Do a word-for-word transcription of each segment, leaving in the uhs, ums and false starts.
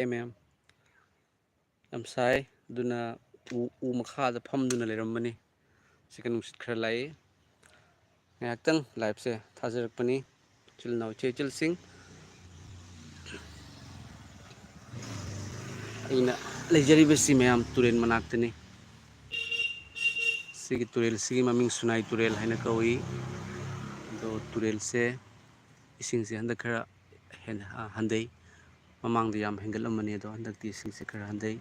ꯁꯥꯏ ꯃꯌꯥꯝ, ꯌꯥꯝ ꯁꯥꯏ꯫ ꯑꯗꯨꯅ ꯎ, ꯎ ꯃꯈꯥꯗ ꯐꯝꯗꯨꯅ ꯂꯩꯔꯝꯕꯅꯤ꯫ ꯁꯤꯒ ꯅꯨꯡꯁꯤꯠ ꯈꯔ ꯂꯥꯛꯏ꯫ ꯉꯥꯏꯍꯥꯛꯇꯪ ꯂꯥꯏꯞꯁꯦ ꯊꯥꯖꯔꯛꯄꯅꯤ꯫ ꯏꯆꯤꯜ ꯏꯅꯥꯎ ꯏꯆꯦ ꯏꯆꯜꯁꯤꯡ, ꯑꯩꯅ ꯂꯩꯖꯔꯤꯕꯁꯤ ꯃꯌꯥꯝ ꯇꯨꯔꯦꯜ ꯃꯅꯥꯛꯇꯅꯤ꯫ ꯁꯤꯒꯤ ꯇꯨꯔꯦꯜꯁꯤꯒꯤ ꯃꯃꯤꯡ ꯁꯨꯅꯥꯏ ꯇꯨꯔꯦꯜ ꯍꯥꯏꯅ ꯀꯧꯏ꯫ ꯑꯗꯣ ꯇꯨꯔꯦꯜꯁꯦ ꯏꯁꯤꯡꯁꯦ ꯍꯟꯗꯛ ꯈꯔ ꯍꯦꯟ-, ꯑ, ꯍꯟꯊꯩ꯫ ꯃꯃꯥꯡꯗ ꯌꯥꯝ ꯍꯦꯟꯒꯠꯂꯝꯕꯅꯤ, ꯑꯗꯣ ꯍꯟꯗꯛꯇꯤ ꯏꯁꯤꯡꯁꯦ ꯈꯔ ꯍꯟꯊꯩ꯫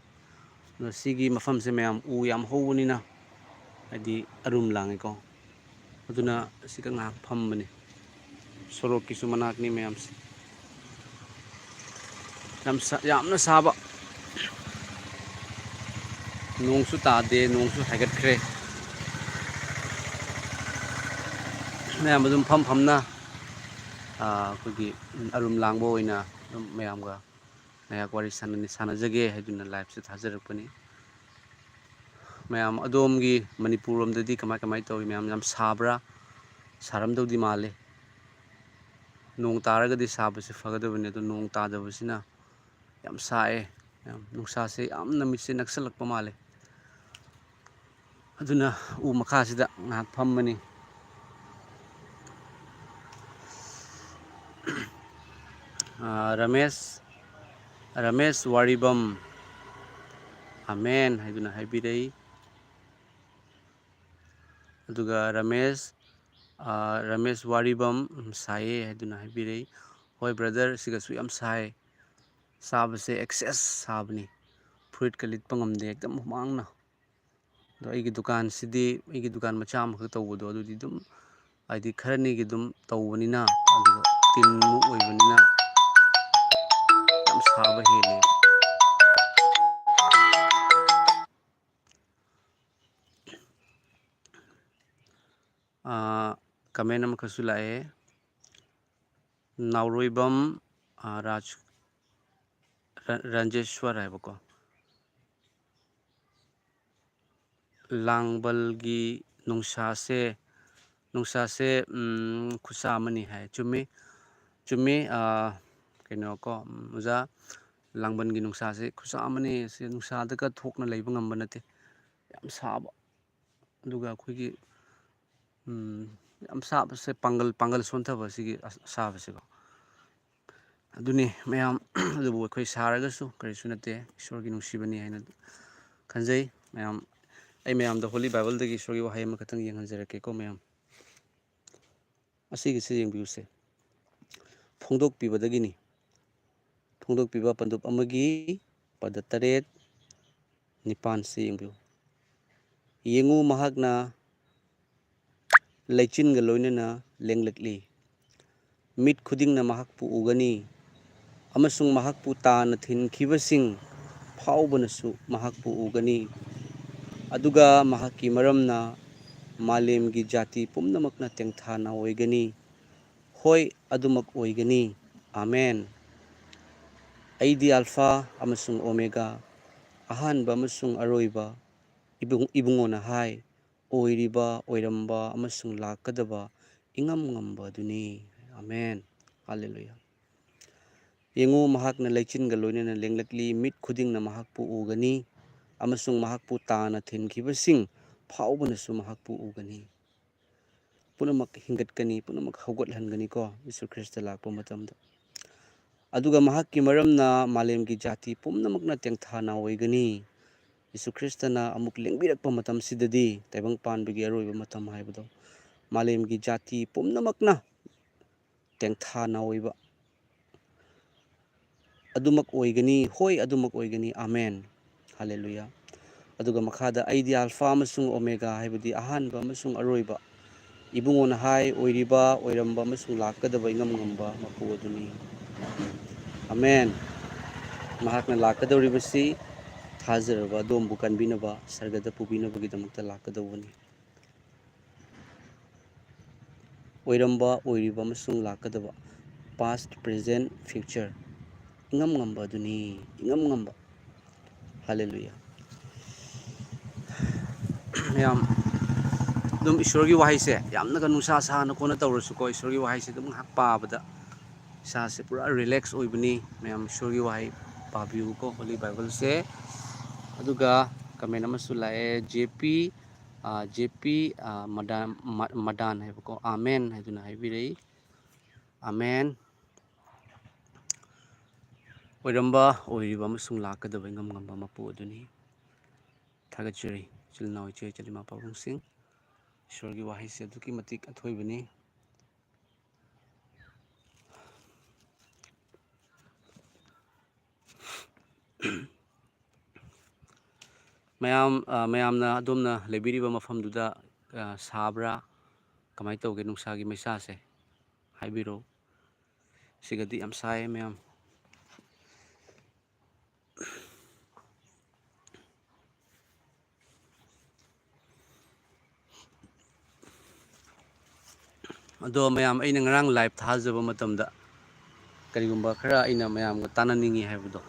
ꯑꯗꯣ ꯁꯤꯒꯤ ꯃꯐꯝꯁꯦ ꯃꯌꯥꯝ ꯎ ꯌꯥꯝ ꯍꯧꯕꯅꯤꯅ, ꯍꯥꯏꯗꯤ ꯑꯔꯨꯝ ꯂꯥꯡꯉꯦꯀꯣ꯫ ꯑꯗꯨꯅ ꯁꯤꯗ ꯉꯥꯏꯍꯥꯛ ꯐꯝꯕꯅꯤ꯫ ꯁꯣꯔꯣꯛꯀꯤꯁꯨ ꯃꯅꯥꯛꯅꯤ ꯃꯌꯥꯝꯁꯦ꯫ ꯌꯥꯝ ꯁꯥ-, ꯌꯥꯝꯅ ꯁꯥꯕ꯫ ꯅꯣꯡꯁꯨ ꯇꯥꯗꯦ, ꯅꯣꯡꯁꯨ ꯍꯥꯏꯒꯠꯈ꯭ꯔꯦ꯫ ꯃꯌꯥꯝ ꯑꯗꯨꯝ ꯐꯝ ꯐꯝꯅ, ꯑꯥ, ꯑꯩꯈꯣꯏꯒꯤ ꯑꯔꯨꯝ ꯂꯥꯡꯕ ꯑꯣꯏꯅ ꯑꯗꯨꯝ ꯃꯌꯥꯝꯒ ꯉꯥꯏꯍꯥꯛ ꯋꯥꯔꯤ ꯁꯥꯟꯅꯅꯤ-, ꯁꯥꯟꯅꯖꯒꯦ ꯍꯥꯏꯗꯨꯅ ꯂꯥꯏꯞꯁꯦ ꯊꯥꯖꯔꯛꯄꯅꯤ꯫ ꯃꯌꯥꯝ ꯑꯗꯣꯝꯒꯤ ꯃꯅꯤꯄꯨꯔ ꯂꯣꯝꯗꯗꯤ ꯀꯃꯥꯏ ꯀꯃꯥꯏ ꯇꯧꯏ? ꯃꯌꯥꯝ ꯌꯥꯝ ꯁꯥꯕ꯭ꯔꯥ? ꯁꯥꯔꯝꯗꯧꯗꯤ ꯃꯥꯜꯂꯤ꯫ ꯅꯣꯡ ꯇꯥꯔꯒꯗꯤ ꯁꯥꯕꯁꯦ ꯐꯒꯗꯕꯅꯤ, ꯑꯗꯣ ꯅꯣꯡ ꯇꯥꯗꯕꯁꯤꯅ ꯌꯥꯝ ꯁꯥꯏꯌꯦ꯫ ꯌꯥꯝ ꯅꯨꯡꯁꯥꯁꯦ ꯌꯥꯝꯅ ꯃꯤꯠꯁꯦ ꯅꯛꯁꯜꯂꯛꯄ ꯃꯥꯜꯂꯦ꯫ ꯑꯗꯨꯅ ꯎ ꯃꯈꯥꯁꯤꯗ ꯉꯥꯏꯍꯥꯛ ꯐꯝꯕꯅꯤ꯫ ꯑꯥ, ꯔꯃꯦꯁ, ꯔꯃꯦꯁ ꯋꯥꯔꯤꯕꯝ, "ꯑꯃꯦꯟ" ꯍꯥꯏꯗꯨꯅ ꯍꯥꯏꯕꯤꯔꯛꯏ꯫ ꯑꯗꯨꯒ ꯔꯃꯦꯁ, ꯑꯥ, ꯔꯃꯦꯁ ꯋꯥꯔꯤꯕꯝ, "ꯎꯝ, ꯁꯥꯏꯌꯦ" ꯍꯥꯏꯗꯨꯅ ꯍꯥꯏꯕꯤꯔꯛꯏ꯫ ꯍꯣꯏ brother, ꯁꯤꯒꯁꯨ ꯌꯥꯝ ꯁꯥꯏ꯫ ꯁꯥꯕꯁꯦ excess ꯁꯥꯕꯅꯤ꯫ ꯐꯨꯔꯤꯠꯀ ꯂꯤꯠꯄ ꯉꯝꯗꯦ, ꯍꯦꯛꯇ ꯍꯨꯃꯥꯡꯅ꯫ ꯑꯗꯣ ꯑꯩꯒꯤ ꯗꯨꯀꯥꯟꯁꯤꯗꯤ, ꯑꯩꯒꯤ ꯗꯨꯀꯥꯟ ꯃꯆꯥ ꯑꯃꯈꯛ ꯇꯧꯕꯗꯣ, ꯑꯗꯨꯗꯤ ꯑꯗꯨꯝ, ꯍꯥꯏꯗꯤ ꯈꯔꯅꯤꯒꯤ ꯑꯗꯨꯝ ꯇꯧꯕꯅꯤꯅ, ꯑꯗꯨꯒ ꯇꯤꯟꯃꯨꯛ ꯑꯣꯏꯕꯅꯤꯅ ꯌꯥꯝ ꯁꯥꯕ ꯍꯦꯜꯂꯦ꯫ ꯑꯥ, comment ꯑꯃꯈꯛꯁꯨ ꯂꯥꯛꯑꯦ꯫ ꯅꯥꯎꯔꯣꯏꯕꯝ, ꯑꯥ, ꯔꯥꯖ-, ꯔ-, ꯔꯟꯖꯦꯁ꯭ꯋꯔ ꯍꯥꯏꯕꯀꯣ꯫ "ꯂꯥꯡꯕꯜꯒꯤ ꯅꯨꯡꯁꯥꯁꯦ, ꯅꯨꯡꯁꯥꯁꯦ, ꯎꯝ, ꯈꯨꯠꯁꯥ ꯑꯃꯅꯤ" ꯍꯥꯏ꯫ ꯆꯨꯝꯃꯤ, ꯆꯨꯝꯃꯤ꯫ ꯑꯥ, ꯀꯩꯅꯣꯀꯣ, ꯎꯝ, ꯑꯣꯖꯥ, ꯂꯥꯡꯕꯟꯒꯤ ꯅꯨꯡꯁꯥꯁꯦ ꯈꯨꯠꯁꯥ ꯑꯃꯅꯤ꯫ ꯁꯤ ꯅꯨꯡꯁꯥꯗꯒ ꯊꯣꯛꯅ ꯂꯩꯕ ꯉꯝꯕ ꯅꯠꯇꯦ, ꯌꯥꯝ ꯁꯥꯕ꯫ ꯑꯗꯨꯒ ꯑꯩꯈꯣꯏꯒꯤ, ꯎꯝ, ꯌꯥꯝ ꯁꯥꯕꯁꯦ ꯄꯥꯡꯒꯜ, ꯄꯥꯡꯒꯜ ꯁꯣꯟꯊꯕ ꯁꯤꯒꯤ ꯑꯁ-, ꯑꯁꯥꯕꯁꯤꯀꯣ꯫ ꯑꯗꯨꯅꯤ ꯃꯌꯥꯝ꯫ ꯑꯗꯨꯕꯨ ꯑꯩꯈꯣꯏ ꯁꯥꯔꯒꯁꯨ ꯀꯔꯤꯁꯨ ꯅꯠꯇꯦ, ꯏꯁꯣꯔꯒꯤ ꯅꯨꯡꯁꯤꯕꯅꯤ ꯍꯥꯏꯅ ꯈꯟꯖꯩ ꯃꯌꯥꯝ꯫ ꯑꯩ ꯃꯌꯥꯝꯗ Holy Bible ꯗꯒꯤ ꯏꯁꯣꯔꯒꯤ ꯋꯥꯍꯩ ꯑꯃꯈꯛꯇꯪ ꯌꯦꯡꯍꯟꯖꯔꯛꯀꯦꯀꯣ ꯃꯌꯥꯝ꯫ ꯑꯁꯤꯒꯤꯁꯤ ꯌꯦꯡꯕꯤꯌꯨꯁꯦ꯫ ꯐꯣꯡꯗꯣꯛꯄꯤꯕꯗꯒꯤꯅꯤ꯫ ꯐꯣꯡꯗꯣꯛꯄꯤꯕ ꯄꯟꯗꯨꯞ ꯑꯃꯒꯤ ꯄꯗ ꯇꯔꯦꯠ, ꯅꯤꯄꯥꯟꯁꯤ ꯌꯦꯡꯕꯤꯌꯨ꯫ ꯌꯦꯡꯉꯨ, ꯃꯍꯥꯛꯅ ꯂꯩꯆꯤꯟꯒ ꯂꯣꯏꯅꯅ ꯂꯦꯡꯂꯛꯂꯤ꯫ ꯃꯤꯠ ꯈꯨꯗꯤꯡꯅ ꯃꯍꯥꯛꯄꯨ ꯎꯒꯅꯤ, ꯑꯃꯁꯨꯡ ꯃꯍꯥꯛꯄꯨ ꯇꯥꯅ ꯊꯤꯟꯈꯤꯕꯁꯤꯡ ꯐꯥꯎꯕꯅꯁꯨ ꯃꯍꯥꯛꯄꯨ ꯎꯒꯅꯤ꯫ ꯑꯗꯨꯒ ꯃꯍꯥꯛꯀꯤ ꯃꯔꯝꯅ ꯃꯥꯂꯦꯝꯒꯤ ꯖꯥꯇꯤ ꯄꯨꯝꯅꯃꯛꯅ ꯇꯦꯡꯊꯥꯅ ꯑꯣꯏꯒꯅꯤ꯫ ꯍꯣꯏ, ꯑꯗꯨꯃꯛ ꯑꯣꯏꯒꯅꯤ꯫ ꯑꯥꯃꯦꯟ꯫ "ꯑꯩꯗꯤ ꯑꯜꯐꯥ ꯑꯃꯁꯨꯡ ꯑꯣꯃꯦꯒꯥ, ꯑꯍꯥꯟꯕ ꯑꯃꯁꯨꯡ ꯑꯔꯣꯏꯕ," ꯏꯕꯨꯡ-, ꯏꯕꯨꯡꯉꯣꯅ ꯍꯥꯏ, "ꯑꯣꯏꯔꯤꯕ, ꯑꯣꯏꯔꯝꯕ ꯑꯃꯁꯨꯡ ꯂꯥꯛꯀꯗꯕ ꯏꯉꯝ ꯉꯝꯕ ꯑꯗꯨꯅꯤ꯫" ꯑꯥꯃꯦꯟ꯫ ꯍꯥꯂꯦꯂꯨꯌꯥ꯫ ꯌꯦꯡꯉꯨ, ꯃꯍꯥꯛꯅ ꯂꯩꯆꯤꯟꯒ ꯂꯣꯏꯅꯅ ꯂꯦꯡꯂꯛꯂꯤ, ꯃꯤꯠ ꯈꯨꯗꯤꯡꯅ ꯃꯍꯥꯛꯄꯨ ꯎꯒꯅꯤ, ꯑꯃꯁꯨꯡ ꯃꯍꯥꯛꯄꯨ ꯇꯥꯅ ꯊꯤꯟꯈꯤꯕꯁꯤꯡ ꯐꯥꯎꯕꯅꯁꯨ ꯃꯍꯥꯛꯄꯨ ꯎꯒꯅꯤ꯫ ꯄꯨꯝꯅꯃꯛ ꯍꯤꯡꯒꯠꯀꯅꯤ, ꯄꯨꯝꯅꯃꯛ ꯍꯧꯒꯠꯍꯟꯒꯅꯤꯀꯣ, ꯌꯤꯁꯨ ꯈ꯭ꯔꯤꯁꯇ ꯂꯥꯛꯄ ꯃꯇꯝꯗ꯫ ꯑꯗꯨꯒ ꯃꯍꯥꯛꯀꯤ ꯃꯔꯝꯅ ꯃꯥꯂꯦꯝꯒꯤ ꯖꯥꯇꯤ ꯄꯨꯝꯅꯃꯛꯅ ꯇꯦꯡꯊꯥ ꯅꯥꯑꯣꯏꯒꯅꯤ꯫ ꯌꯤꯁꯨ ꯈ꯭ꯔꯤꯁꯇꯅ ꯑꯃꯨꯛ ꯂꯦꯡꯕꯤꯔꯛꯄ ꯃꯇꯝꯁꯤꯗꯗꯤ, ꯇꯥꯏꯕꯪ ꯄꯥꯟꯕꯒꯤ ꯑꯔꯣꯏꯕ ꯃꯇꯝ ꯍꯥꯏꯕꯗꯣ, ꯃꯥꯂꯦꯝꯒꯤ ꯖꯥꯇꯤ ꯄꯨꯝꯅꯃꯛꯅ ꯇꯦꯡꯊꯥ ꯅꯥꯑꯣꯏꯕ ꯑꯗꯨꯃꯛ ꯑꯣꯏꯒꯅꯤ꯫ ꯍꯣꯏ, ꯑꯗꯨꯃꯛ ꯑꯣꯏꯒꯅꯤ꯫ ꯑꯥꯃꯦꯟ꯫ ꯍꯥꯂꯦꯂꯨꯌꯥ꯫ ꯑꯗꯨꯒ ꯃꯈꯥꯗ, "ꯑꯩꯗꯤ ꯑꯜꯐꯥ ꯑꯃꯁꯨꯡ ꯑꯣꯃꯦꯒꯥ, ꯍꯥꯏꯕꯗꯤ ꯑꯍꯥꯟꯕ ꯑꯃꯁꯨꯡ ꯑꯔꯣꯏꯕ, ꯏꯕꯨꯡꯉꯣꯅ ꯍꯥꯏ, ꯑꯣꯏꯔꯤꯕ, ꯑꯣꯏꯔꯝꯕ ꯑꯃꯁꯨꯡ ꯂꯥꯛꯀꯗꯕ ꯏꯉꯝ ꯉꯝꯕ ꯃꯄꯨ ꯑꯗꯨꯅꯤ꯫" ꯑꯥꯃꯦꯟ꯫ ꯃꯍꯥꯛꯅ ꯂꯥꯛꯀꯗꯧꯔꯤꯕꯁꯤ ꯊꯥꯖꯔꯕ ꯑꯗꯣꯝꯕꯨ ꯀꯟꯕꯤꯅꯕ, ꯁꯔꯒꯗ ꯄꯨꯕꯤꯅꯕꯒꯤꯗꯃꯛꯇ ꯂꯥꯛꯀꯗꯧꯕꯅꯤ꯫ ꯑꯣꯏꯔꯝꯕ, ꯑꯣꯏꯔꯤꯕ ꯑꯃꯁꯨꯡ ꯂꯥꯛꯀꯗꯕ, past, present, future, ꯏꯉꯝ ꯉꯝꯕ ꯑꯗꯨꯅꯤ, ꯏꯉꯝ ꯉꯝꯕ꯫ ꯍꯥꯂꯦꯂꯨꯌꯥ꯫ ꯃꯌꯥꯝ, ꯑꯗꯨꯝ ꯏꯁꯣꯔꯒꯤ ꯋꯥꯍꯩꯁꯦ ꯌꯥꯝꯅꯒ ꯅꯨꯡꯁꯥ ꯁꯥꯅ ꯈꯣꯠꯅ ꯇꯧꯔꯁꯨꯀꯣ, ꯏꯁꯣꯔꯒꯤ ꯋꯥꯍꯩꯁꯦ ꯑꯗꯨꯝ ꯉꯥꯏꯍꯥꯛ ꯄꯥꯕꯗ ꯏꯁꯥꯁꯦ ꯄꯨꯔꯥ relax ꯑꯣꯏꯕꯅꯤ꯫ ꯃꯌꯥꯝ, ꯏꯁꯣꯔꯒꯤ ꯋꯥꯍꯩ ꯄꯥꯕꯤꯌꯨꯀꯣ Holy Bibleꯁꯦ꯫ ꯑꯗꯨꯒ comment ꯑꯃꯁꯨ ꯂꯥꯛꯑꯦ, ꯖꯦ ꯄꯤ, ꯑ, ꯖꯦ ꯄꯤ, ꯑ, ꯃꯗꯥꯟ, ꯃ-, ꯃꯗꯥꯟ ꯍꯥꯏꯕꯀꯣ, "ꯑꯥꯃꯦꯟ" ꯍꯥꯏꯗꯨꯅ ꯍꯥꯏꯕꯤꯔꯛꯏ꯫ ꯑꯥꯃꯦꯟ꯫ ꯑꯣꯏꯔꯝꯕ, ꯑꯣꯏꯔꯤꯕ ꯑꯃꯁꯨꯡ ꯂꯥꯛꯀꯗꯕ ꯏꯉꯝ ꯉꯝꯕ ꯃꯄꯨ ꯑꯗꯨꯅꯤ꯫ ꯊꯥꯒꯠꯆꯔꯤ, ꯏꯆꯤꯜ ꯏꯅꯥꯎ, ꯏꯆꯦ ꯏꯆꯜ, ꯏꯃꯥ ꯄꯥꯕꯨꯡꯁꯤꯡ꯫ ꯏꯁꯣꯔꯒꯤ ꯋꯥꯍꯩꯁꯦ ꯑꯗꯨꯛꯀꯤ ꯃꯇꯤꯛ ꯑꯊꯣꯏꯕꯅꯤ꯫ ꯃꯌꯥꯝ, ꯑ, ꯃꯌꯥꯝꯅ ꯑꯗꯣꯝꯅ ꯂꯩꯕꯤꯔꯤꯕ ꯃꯐꯝꯗꯨꯗ, ꯑ, ꯁꯥꯕ꯭ꯔꯥ? ꯀꯃꯥꯏꯅ ꯇꯧꯒꯦ ꯅꯨꯡꯁꯥꯒꯤ ꯃꯩꯁꯥꯁꯦ? ꯍꯥꯏꯕꯤꯔꯛꯎ꯫ ꯁꯤꯒꯗꯤ ꯌꯥꯝ ꯁꯥꯏꯌꯦ ꯃꯌꯥꯝ꯫ ꯑꯗꯣ ꯃꯌꯥꯝ, ꯑꯩꯅ ꯉꯔꯥꯡ live ꯊꯥꯖꯕ ꯃꯇꯝꯗ ꯀꯔꯤꯒꯨꯝꯕ ꯈꯔ ꯑꯩꯅ ꯃꯌꯥꯝꯒ ꯇꯥꯟꯅꯅꯤꯡꯉꯤ ꯍꯥꯏꯕꯗꯣ,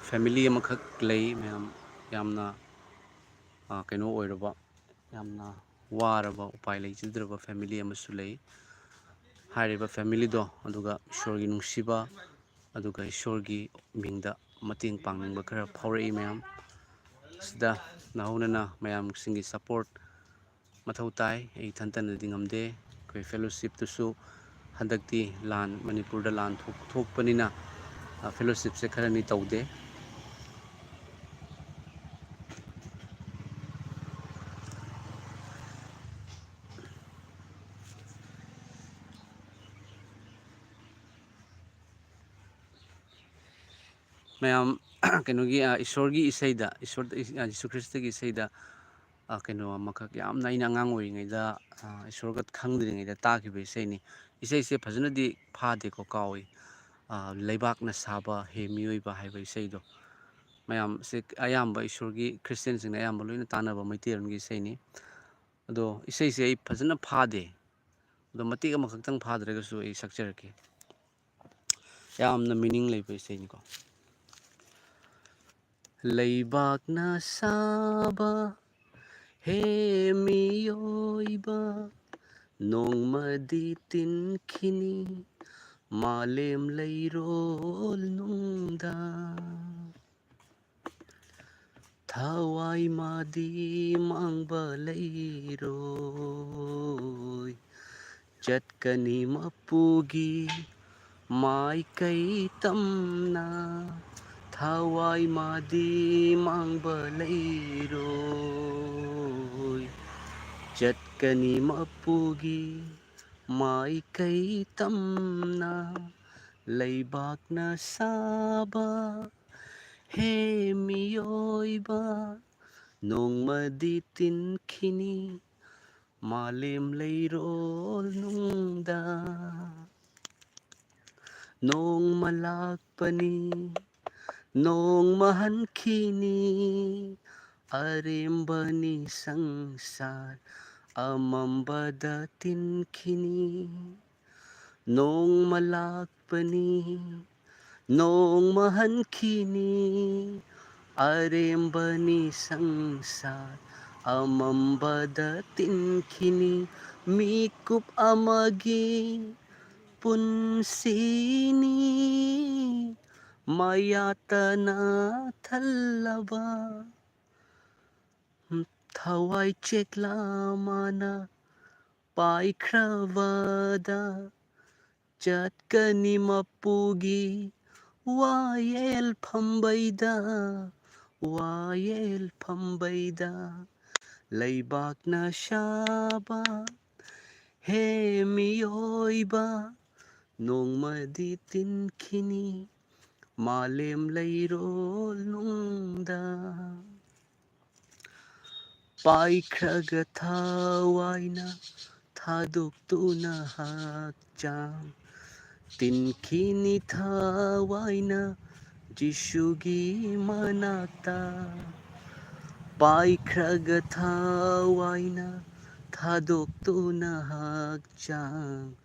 family ꯑꯃꯈꯛ ꯂꯩ ꯃꯌꯥꯝ, ꯌꯥꯝꯅ, ꯑ, ꯀꯩꯅꯣ ꯑꯣꯏꯔꯕ, ꯌꯥꯝꯅ ꯋꯥꯔꯕ, ꯎꯄꯥꯏ ꯂꯩꯖꯗ꯭ꯔꯕ family ꯑꯃꯁꯨ ꯂꯩ꯫ ꯍꯥꯏꯔꯤꯕ familyꯗꯣ, ꯑꯗꯨꯒ ꯏꯁꯣꯔꯒꯤ ꯅꯨꯡꯁꯤꯕ, ꯑꯗꯨꯒ ꯏꯁꯣꯔꯒꯤ ꯃꯤꯡꯗ ꯃꯇꯦꯡ ꯄꯥꯡꯅꯤꯡꯕ ꯈꯔ ꯐꯥꯎꯔꯛꯏ ꯃꯌꯥꯝ꯫ ꯁꯤꯗ ꯅꯧꯍꯧꯅꯅ ꯃꯌꯥꯝꯁꯤꯡꯒꯤ support ꯃꯊꯧ ꯇꯥꯏ꯫ ꯑꯩ ꯏꯊꯟꯇꯅꯗꯤ ꯉꯝꯗꯦ꯫ ꯑꯩꯈꯣꯏ fellowshipꯇꯨꯁꯨ ꯍꯟꯗꯛꯇꯤ ꯂꯥꯟ, ꯃꯅꯤꯄꯨꯔꯗ ꯂꯥꯟ ꯊꯣꯛ-, ꯊꯣꯛꯄꯅꯤꯅ, ꯑ, fellowshipꯁꯦ ꯈꯔꯅꯤ ꯇꯧꯗꯦ꯫ ꯃꯌꯥꯝ, ꯀꯩꯅꯣꯒꯤ, ꯑ, ꯏꯁꯣꯔꯒꯤ ꯏꯁꯩꯗ, ꯏꯁꯣꯔ, ꯑ, ꯖꯤꯁꯨ ꯈ꯭ꯔꯤꯁꯇꯒꯤ ꯏꯁꯩꯗ, ꯑ, ꯀꯩꯅꯣ ꯑꯃꯈꯛ ꯌꯥꯝꯅ ꯑꯩꯅ ꯑꯉꯥꯡ ꯑꯣꯏꯔꯤꯉꯩꯗ, ꯑ, ꯏꯁꯣꯔꯒ ꯈꯪꯗ꯭ꯔꯤꯉꯩꯗ ꯇꯥꯈꯤꯕ ꯏꯁꯩꯅꯤ꯫ ꯏꯁꯩꯁꯦ ꯐꯖꯅꯗꯤ ꯐꯥꯗꯦꯀꯣ, ꯀꯥꯎꯏ꯫ ꯑ, "ꯂꯩꯕꯥꯛꯅ ꯁꯥꯕ ꯍꯦ ꯃꯤꯑꯣꯏꯕ" ꯍꯥꯏꯕ ꯏꯁꯩꯗꯣ꯫ ꯃꯌꯥꯝꯁꯦ ꯑꯌꯥꯝꯕ ꯏꯁꯣꯔꯒꯤ Christianꯁꯤꯡꯅ ꯑꯌꯥꯝꯕ ꯂꯣꯏꯅ ꯇꯥꯟꯅꯕ ꯃꯩꯇꯩꯂꯣꯟꯒꯤ ꯏꯁꯩꯅꯤ꯫ ꯑꯗꯣ ꯏꯁꯩꯁꯦ ꯑꯩ ꯐꯖꯅ ꯐꯥꯗꯦ꯫ ꯑꯗꯣ ꯃꯇꯦꯛ ꯑꯃꯈꯛꯇꯪ ꯐꯥꯗ꯭ꯔꯒꯁꯨ ꯑꯩ ꯁꯛꯆꯔꯛꯀꯦ꯫ ꯌꯥꯝꯅ meaning ꯂꯩꯕ ꯏꯁꯩꯅꯤꯀꯣ꯫ ꯂꯩꯕꯥꯛꯅ ꯁꯥꯕ ꯍꯦ ꯃꯤꯑꯣꯏꯕ, ꯅꯣꯡꯃꯗꯤ ꯇꯤꯟꯈꯤꯅꯤ꯫ ꯃꯥꯂꯦꯝ ꯂꯩꯔꯣꯜ ꯅꯨꯡꯗ꯫ ꯊꯋꯥꯏ ꯃꯥꯗꯤ ꯃꯥꯡꯕ ꯂꯩꯔꯣꯏ꯫ ꯆꯠꯀꯅꯤ ꯃꯄꯨꯒꯤ ꯃꯥꯏꯀꯩ ꯇꯝꯅ꯫ ꯊꯋꯥꯏ ꯃꯥꯗꯤ ꯃꯥꯡꯕ ꯂꯩꯔꯣꯏ꯫ ꯆꯠꯀꯅꯤ ꯃꯄꯨꯒꯤ ꯃꯥꯏꯀꯩ ꯇꯝꯅ꯫ ꯂꯩꯕꯥꯛꯅ ꯁꯥꯕ ꯍꯦ ꯃꯤꯑꯣꯏꯕ, ꯅꯣꯡꯃꯗꯤ ꯇꯤꯟꯈꯤꯅꯤ ꯃꯥꯂꯦꯝ ꯂꯩꯔꯣꯜ ꯅꯨꯡꯗ꯫ ꯅꯣꯡꯃ ꯂꯥꯛꯄꯅꯤ, ꯅꯣꯡꯃ ꯍꯟꯈꯤꯅꯤ, ꯑꯔꯦꯝꯕꯅꯤ ꯁꯪꯁꯥꯔ ꯑꯃꯝꯕꯗ ꯇꯤꯟꯈꯤꯅꯤ꯫ ꯅꯣꯡꯃ ꯂꯥꯛꯄꯅꯤ, ꯅꯣꯡꯃ ꯍꯟꯈꯤꯅꯤ, ꯑꯔꯦꯝꯕꯅꯤ ꯁꯪꯁꯥꯔ ꯑꯃꯝꯕꯗ ꯇꯤꯟꯈꯤꯅꯤ꯫ ꯃꯤꯀꯨꯞ ꯑꯃꯒꯤ ꯄꯨꯟꯁꯤꯅꯤ ꯃꯌꯥꯇꯅ ꯊꯜꯂꯕ꯫ ꯊꯋꯥꯏ ꯆꯦꯛꯂꯥ ꯃꯥꯅ ꯄꯥꯏꯈ꯭ꯔꯕꯗ ꯆꯠꯀꯅꯤ ꯃꯄꯨꯒꯤ ꯋꯥꯌꯦꯜ ꯐꯝꯕꯩꯗ, ꯋꯥꯌꯦꯜ ꯐꯝꯕꯩꯗ꯫ ꯂꯩꯕꯥꯛꯅ ꯁꯥꯕ ꯍꯦ ꯃꯤꯑꯣꯏꯕ, ꯅꯣꯡꯃꯗꯤ ꯇꯤꯟꯈꯤꯅꯤ ꯃꯥꯂꯦꯝ ꯂꯩꯔꯣꯜ ꯅꯨꯡꯗ꯫ ꯄꯥꯏꯈ꯭ꯔꯒ ꯊꯋꯥꯏꯅ ꯊꯥꯗꯣꯛꯇꯨꯅ ꯍꯛꯆꯥꯡ, ꯇꯤꯟꯈꯤꯅꯤ ꯊꯋꯥꯏꯅ ꯖꯤꯁꯨꯒꯤ ꯃꯅꯥꯛꯇ꯫ ꯄꯥꯏꯈ꯭ꯔꯒ ꯊꯋꯥꯏꯅ ꯊꯥꯗꯣꯛꯇꯨꯅ ꯍꯛꯆꯥꯡ,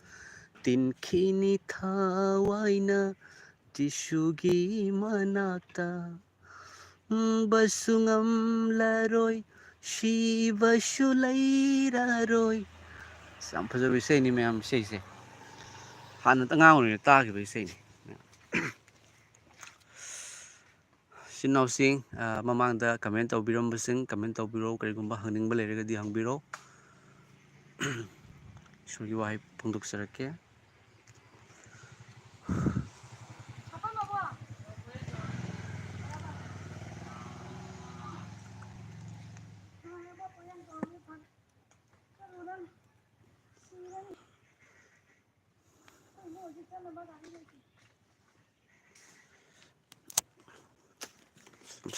ꯇꯤꯟꯈꯤꯅꯤ ꯊꯋꯥꯏꯅ ꯖꯤꯁꯨꯒꯤ ꯃꯅꯥꯛꯇ꯫ ꯍꯤꯡꯕꯁꯨ ꯉꯝꯂꯔꯣꯏ, ꯁꯤꯕꯁꯨ ꯂꯩꯔꯔꯣꯏ꯫ ꯑꯁ, ꯌꯥꯝ ꯐꯖꯕ ꯏꯁꯩꯅꯤ ꯃꯌꯥꯝ, ꯏꯁꯩꯁꯦ꯫ ꯍꯥꯟꯅ ꯑꯉꯥꯡ ꯑꯣꯏꯔꯤꯉꯩꯗ ꯇꯥꯈꯤꯕ ꯏꯁꯩꯅꯤ꯫ ꯏꯆꯤꯟ ꯏꯅꯥꯎꯁꯤꯡ, ꯑ, ꯃꯃꯥꯡꯗ comment ꯇꯧꯕꯤꯔꯝꯕꯁꯤꯡ comment ꯇꯧꯕꯤꯔꯣ, ꯀꯔꯤꯒꯨꯝꯕ ꯍꯪꯅꯤꯡꯕ ꯂꯩꯔꯒꯗꯤ ꯍꯪꯕꯤꯔꯣ꯫ ꯏꯁꯣꯔꯒꯤ ꯋꯥꯍꯩ ꯐꯣꯡꯗꯣꯛꯆꯔꯛꯀꯦ꯫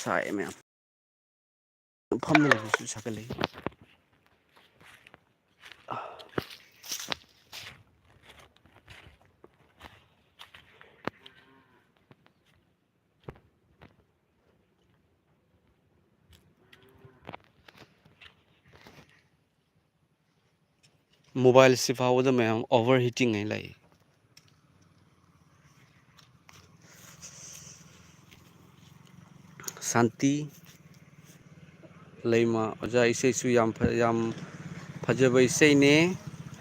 ꯁꯥꯏ ꯃꯌꯥꯝ꯫ ꯐꯝꯃ ꯂꯩꯕꯁꯨ ꯁꯥꯒꯠꯂꯛꯏ꯫ Mobile ꯁꯤ ꯐꯥꯎꯕꯗ ꯃꯌꯥꯝ overheating ꯍꯥꯏꯅ ꯂꯥꯛꯏ꯫ ꯁꯥꯟꯇꯤ ꯂꯩꯃ ꯑꯣꯖꯥ, ꯏꯁꯩꯁꯨ ꯌꯥꯝ ꯐ-, ꯌꯥꯝ ꯐꯖꯕ ꯏꯁꯩꯅꯦ꯫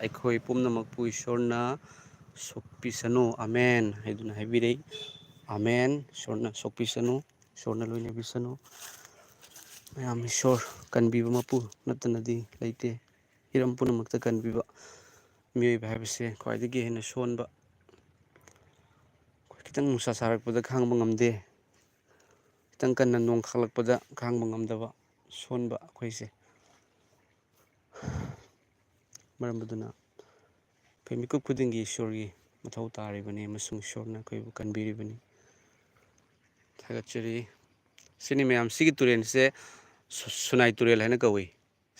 ꯑꯩꯈꯣꯏ ꯄꯨꯝꯅꯃꯛꯄꯨ ꯏꯁꯣꯔꯅ ꯁꯣꯛꯄꯤꯁꯅꯨ, ꯑꯃꯦꯟ ꯍꯥꯏꯗꯨꯅ ꯍꯥꯏꯕꯤꯔꯛꯏ꯫ ꯑꯃꯦꯟ꯫ ꯏꯁꯣꯔꯅ ꯁꯣꯛꯄꯤꯁꯅꯨ, ꯏꯁꯣꯔꯅ ꯂꯣꯏꯅꯕꯤꯁꯅꯨ꯫ ꯃꯌꯥꯝ ꯏꯁꯣꯔ ꯀꯟꯕꯤꯕ ꯃꯄꯨ ꯅꯠꯇꯅꯗꯤ ꯂꯩꯇꯦ꯫ ꯍꯤꯔꯝ ꯄꯨꯝꯅꯃꯛꯇ ꯀꯟꯕꯤꯕ ꯃꯤꯑꯣꯏꯕ ꯍꯥꯏꯕꯁꯦ ꯈ꯭ꯋꯥꯏꯗꯒꯤ ꯍꯦꯟꯅ ꯁꯣꯟꯕ꯫ ꯑꯩꯈꯣꯏ ꯈꯤꯇꯪ ꯅꯨꯡꯁꯥ ꯁꯥꯔꯛꯄꯗ ꯈꯥꯡꯕ ꯉꯝꯗꯦ, ꯈꯤꯇꯪ ꯀꯟꯅ ꯅꯣꯡ ꯈꯥꯛꯂꯛꯄꯗ ꯈꯥꯡꯕ ꯉꯝꯗꯕ ꯁꯣꯟꯕ ꯑꯩꯈꯣꯏꯁꯦ꯫ ꯃꯔꯝ ꯑꯗꯨꯅ ꯑꯩꯈꯣꯏ ꯃꯤꯀꯨꯞ ꯈꯨꯗꯤꯡꯒꯤ ꯏꯁꯣꯔꯒꯤ ꯃꯊꯧ ꯇꯥꯔꯤꯕꯅꯤ ꯑꯃꯁꯨꯡ ꯏꯁꯣꯔꯅ ꯑꯩꯈꯣꯏꯕꯨ ꯀꯟꯕꯤꯔꯤꯕꯅꯤ꯫ ꯊꯥꯒꯠꯆꯔꯤ꯫ ꯁꯤꯅꯤ ꯃꯌꯥꯝ, ꯁꯤꯒꯤ ꯇꯨꯔꯦꯜꯁꯦ ꯁꯨ-, ꯁꯨꯅꯥꯏ ꯇꯨꯔꯦꯜ ꯍꯥꯏꯅ ꯀꯧꯏ꯫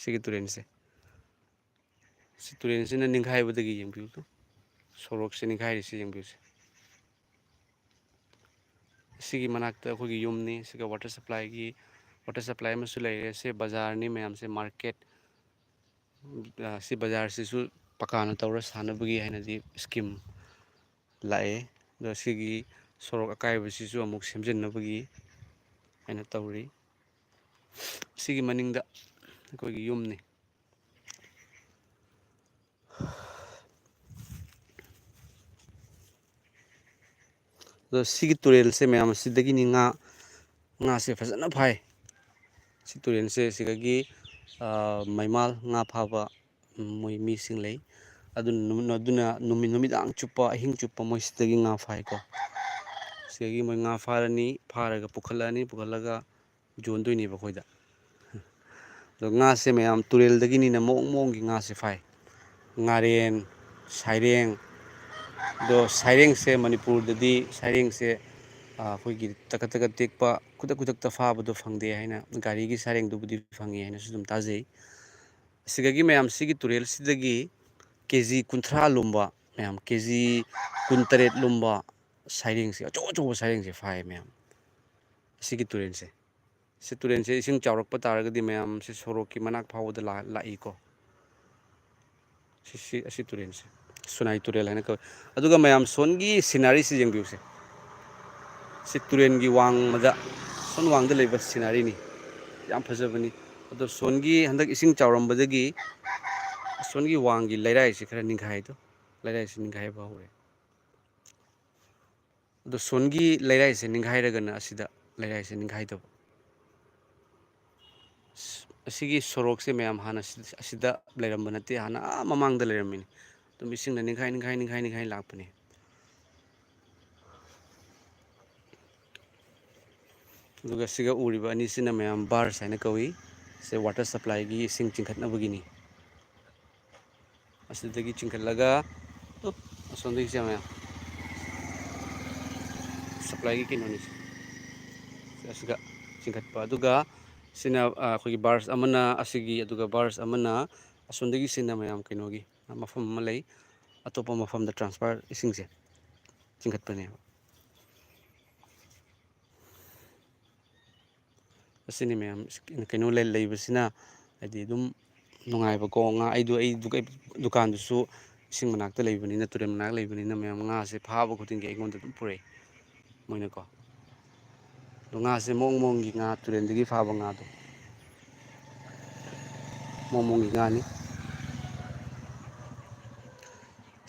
ꯁꯤꯒꯤ ꯇꯨꯔꯦꯜꯁꯦ, ꯁꯤ ꯇꯨꯔꯦꯜꯁꯤꯅ ꯅꯤꯡꯈꯥꯏꯕꯗꯒꯤ ꯌꯦꯡꯕꯤꯌꯨ, ꯁꯣꯔꯣꯛꯁꯦ ꯅꯤꯡꯈꯥꯏꯔꯤꯁꯦ ꯌꯦꯡꯕꯤꯌꯨꯁꯦ꯫ ꯁꯤꯒꯤ ꯃꯅꯥꯛꯇ ꯑꯩꯈꯣꯏꯒꯤ ꯌꯨꯝꯅꯤ꯫ ꯁꯤꯒ water supplyꯒꯤ, water supply ꯑꯃꯁꯨ ꯂꯩꯔꯦ꯫ ꯁꯤ ꯕꯖꯥꯔꯅꯤ ꯃꯌꯥꯝꯁꯦ, market꯫ ꯑ, ꯁꯤ ꯕꯖꯥꯔꯁꯤꯁꯨ ꯄꯀꯥꯅ ꯇꯧꯔ ꯁꯥꯟꯅꯕꯒꯤ ꯍꯥꯏꯅꯗꯤ scheme ꯂꯥꯛꯑꯦ꯫ ꯑꯗꯣ ꯁꯤꯒꯤ ꯁꯣꯔꯣꯛ ꯑꯀꯥꯏꯕꯁꯤꯁꯨ ꯑꯃꯨꯛ ꯁꯦꯝꯖꯤꯟꯅꯕꯒꯤ ꯍꯥꯏꯅ ꯇꯧꯔꯤ꯫ ꯁꯤꯒꯤ ꯃꯅꯤꯡꯗ ꯑꯩꯈꯣꯏꯒꯤ ꯌꯨꯝꯅꯤ꯫ ꯑꯗꯣ ꯁꯤꯒꯤ ꯇꯨꯔꯦꯜꯁꯦ ꯃꯌꯥꯝ ꯑꯁꯤꯗꯒꯤꯅꯤ ꯉꯥ, ꯉꯥꯁꯦ ꯐꯖꯅ ꯐꯥꯏ꯫ ꯁꯤ ꯇꯨꯔꯦꯜꯁꯦ ꯁꯤꯗꯒꯤ, ꯑ, ꯃꯩꯃꯥꯜ ꯉꯥ ꯐꯥꯕ, ꯎꯝ, ꯃꯣꯏ ꯃꯤꯁꯤꯡ ꯂꯩ꯫ ꯑꯗꯨꯅ ꯅꯨꯃꯤꯠ, ꯑꯗꯨꯅ ꯅꯨꯃꯤꯠ, ꯅꯨꯃꯤꯗꯥꯡ ꯆꯨꯞꯄ, ꯑꯍꯤꯡ ꯆꯨꯞꯄ ꯃꯣꯏ ꯁꯤꯗꯒꯤ ꯉꯥ ꯐꯥꯏꯀꯣ꯫ ꯁꯤꯗꯒꯤ ꯃꯣꯏ ꯉꯥ ꯐꯥꯔꯅꯤ, ꯐꯥꯔꯒ ꯄꯨꯈꯠꯂꯛꯑꯅꯤ, ꯄꯨꯈꯠꯂꯒ ꯌꯣꯟꯗꯣꯏꯅꯦꯕ ꯑꯩꯈꯣꯏꯗ꯫ ꯑꯗꯣ ꯉꯥꯁꯦ ꯃꯌꯥꯝ ꯇꯨꯔꯦꯜꯗꯒꯤꯅꯤꯅ ꯃꯑꯣꯡ ꯃꯑꯣꯡꯒꯤ ꯉꯥꯁꯦ ꯐꯥꯏ꯫ ꯉꯥꯔꯦꯟ, ꯁꯥꯏꯔꯦꯡ꯫ ꯑꯗꯣ ꯁꯥꯏꯔꯦꯡꯁꯦ ꯃꯅꯤꯄꯨꯔꯗꯗꯤ ꯁꯥꯏꯔꯦꯡꯁꯦ, ꯑ, ꯑꯩꯈꯣꯏꯒꯤ ꯇꯀꯠ ꯇꯀꯠ ꯇꯦꯛꯄ, ꯈꯨꯗꯛ ꯈꯨꯗꯛꯇ ꯐꯥꯕꯗꯣ ꯐꯪꯗꯦ ꯍꯥꯏꯅ, ꯒꯥꯔꯤꯒꯤ ꯁꯥꯏꯔꯦꯡꯗꯨꯕꯨꯗꯤ ꯐꯪꯉꯤ ꯍꯥꯏꯅꯁꯨ ꯑꯗꯨꯝ ꯇꯥꯖꯩ꯫ ꯑꯁꯤꯗꯒꯤ ꯃꯌꯥꯝ ꯁꯤꯒꯤ ꯇꯨꯔꯦꯜꯁꯤꯗꯒꯤ ꯀꯦ ꯖꯤ ꯀꯨꯟꯊ꯭ꯔꯥ ꯂꯨꯝꯕ, ꯃꯌꯥꯝ ꯀꯦ ꯖꯤ ꯀꯨꯟꯇꯔꯦꯠ ꯂꯨꯝꯕ ꯁꯥꯏꯔꯦꯡꯁꯦ, ꯑꯆꯧ ꯑꯆꯧꯕ ꯁꯥꯏꯔꯦꯡꯁꯦ ꯐꯥꯏ ꯃꯌꯥꯝ꯫ ꯑꯁꯤꯒꯤ ꯇꯨꯔꯦꯜꯁꯦ, ꯁꯤ ꯇꯨꯔꯦꯜꯁꯦ ꯏꯁꯤꯡ ꯆꯥꯎꯔꯛꯄ ꯇꯥꯔꯒꯗꯤ ꯃꯌꯥꯝꯁꯦ ꯁꯣꯔꯣꯛꯀꯤ ꯃꯅꯥꯛ ꯐꯥꯎꯕꯗ ꯂꯥ-, ꯂꯥꯛꯏꯀꯣ꯫ ꯁꯤ, ꯁꯤ, ꯑꯁꯤ ꯇꯨꯔꯦꯜꯁꯦ ꯁꯨꯅꯥꯏ ꯇꯨꯔꯦꯜ ꯍꯥꯏꯅ ꯀꯧꯏ꯫ ꯑꯗꯨꯒ ꯃꯌꯥꯝ ꯁꯣꯟꯒꯤ ꯁꯤꯅꯔꯤꯁꯤ ꯌꯦꯡꯕꯤꯌꯨꯁꯦ꯫ ꯁꯤ ꯇꯨꯔꯦꯜꯒꯤ ꯋꯥꯡꯃꯗ, ꯁꯣꯟ ꯋꯥꯡꯗ ꯂꯩꯕ ꯁꯤꯅꯔꯤꯅꯤ꯫ ꯌꯥꯝ ꯐꯖꯕꯅꯤ꯫ ꯑꯗꯣ ꯁꯣꯟꯒꯤ ꯍꯟꯗꯛ ꯏꯁꯤꯡ ꯆꯥꯎꯔꯝꯕꯗꯒꯤ ꯁꯣꯟꯒꯤ ꯋꯥꯡꯒꯤ ꯂꯩꯔꯥꯏꯁꯤ ꯈꯔ ꯅꯤꯡꯈꯥꯏꯗꯣ, ꯂꯩꯔꯥꯏꯁꯤ ꯅꯤꯡꯈꯥꯏꯕ ꯍꯧꯔꯦ꯫ ꯑꯗꯣ ꯁꯣꯟꯒꯤ ꯂꯩꯔꯥꯏꯁꯦ ꯅꯤꯡꯈꯥꯏꯔꯒꯅ ꯑꯁꯤꯗ ꯂꯩꯔꯥꯏꯁꯦ ꯅꯤꯡꯈꯥꯏꯗꯕ꯫ ꯑꯁ-, ꯑꯁꯤꯒꯤ ꯁꯣꯔꯣꯛꯁꯦ ꯃꯌꯥꯝ ꯍꯥꯟꯅ ꯁꯤ-, ꯑꯁꯤꯗ ꯂꯩꯔꯝꯕ ꯅꯠꯇꯦ, ꯍꯥꯟꯅ ꯑꯥ ꯃꯃꯥꯡꯗ ꯂꯩꯔꯝꯃꯤꯅꯤ꯫ ꯑꯗꯨꯝ ꯏꯁꯤꯡꯅ ꯅꯤꯡꯈꯥꯏ, ꯅꯤꯡꯈꯥꯏ, ꯅꯤꯡꯈꯥꯏ, ꯅꯤꯡꯈꯥꯏ ꯂꯥꯛꯄꯅꯤ꯫ ꯑꯗꯨꯒ ꯁꯤꯒ ꯎꯔꯤꯕ ꯑꯅꯤꯁꯤꯅ ꯃꯌꯥꯝ ꯕꯥꯔꯁ ꯍꯥꯏꯅ ꯀꯧꯏ꯫ ꯁꯦ ꯋꯥꯇꯔ ꯁꯄ꯭ꯂꯥꯏꯒꯤ ꯏꯁꯤꯡ ꯆꯤꯡꯈꯠꯅꯕꯒꯤꯅꯤ꯫ ꯑꯁꯤꯗꯒꯤ ꯆꯤꯡꯈꯠꯂꯒ, ꯎꯞ, ꯑꯁꯣꯝꯗꯒꯤ ꯆꯪꯉꯦ꯫ ꯁꯄ꯭ꯂꯥꯏꯒꯤ ꯀꯩꯅꯣꯅꯤ꯫ ꯑꯁꯤꯒ ꯆꯤꯡꯈꯠꯄ꯫ ꯑꯗꯨꯒ ꯁꯤꯅ, ꯑ, ꯑꯩꯈꯣꯏꯒꯤ ꯕꯥꯔꯁ ꯑꯃꯅ ꯑꯁꯤꯒꯤ, ꯑꯗꯨꯒ ꯕꯥꯔꯁ ꯑꯃꯅ ꯑꯁꯣꯝꯗꯒꯤ ꯁꯤꯅ ꯃꯌꯥꯝ ꯀꯩꯅꯣꯒꯤ, ꯑ, ꯃꯐꯝ ꯑꯃ ꯂꯩ꯫ ꯑꯇꯣꯞꯄ ꯃꯐꯝꯗ ꯇ꯭ꯔꯥꯟꯁꯐꯔ ꯏꯁꯤꯡꯁꯦ ꯆꯤꯡꯈꯠꯄꯅꯦꯕ꯫ ꯑꯁꯤꯅꯤ ꯃꯌꯥꯝ, ꯀꯩꯅꯣ ꯂꯩ-, ꯂꯩꯕꯁꯤꯅ ꯍꯥꯏꯗꯤ ꯑꯗꯨꯝ ꯅꯨꯡꯉꯥꯏꯕꯀꯣ꯫ ꯉꯥ ꯑꯩꯗꯣ, ꯑꯩ ꯗꯨꯀ-, ꯗꯨꯀꯥꯟꯗꯨꯁꯨ ꯏꯁꯤꯡ ꯃꯅꯥꯛꯇ ꯂꯩꯕꯅꯤꯅ, ꯇꯨꯔꯦꯜ ꯃꯅꯥꯛ ꯂꯩꯕꯅꯤꯅ ꯃꯌꯥꯝ ꯉꯥꯁꯦ ꯐꯥꯕ ꯈꯨꯗꯤꯡꯒꯤ ꯑꯩꯉꯣꯟꯗ ꯑꯗꯨꯝ ꯄꯨꯔꯛꯏ ꯃꯣꯏꯅꯀꯣ꯫ ꯑꯗꯣ ꯉꯥꯁꯦ ꯃꯑꯣꯡ ꯃꯑꯣꯡꯒꯤ ꯉꯥ, ꯇꯨꯔꯦꯜꯗꯒꯤ ꯐꯥꯕ ꯉꯥꯗꯣ ꯃꯑꯣꯡ ꯃꯑꯣꯡꯒꯤ ꯉꯥꯅꯤ꯫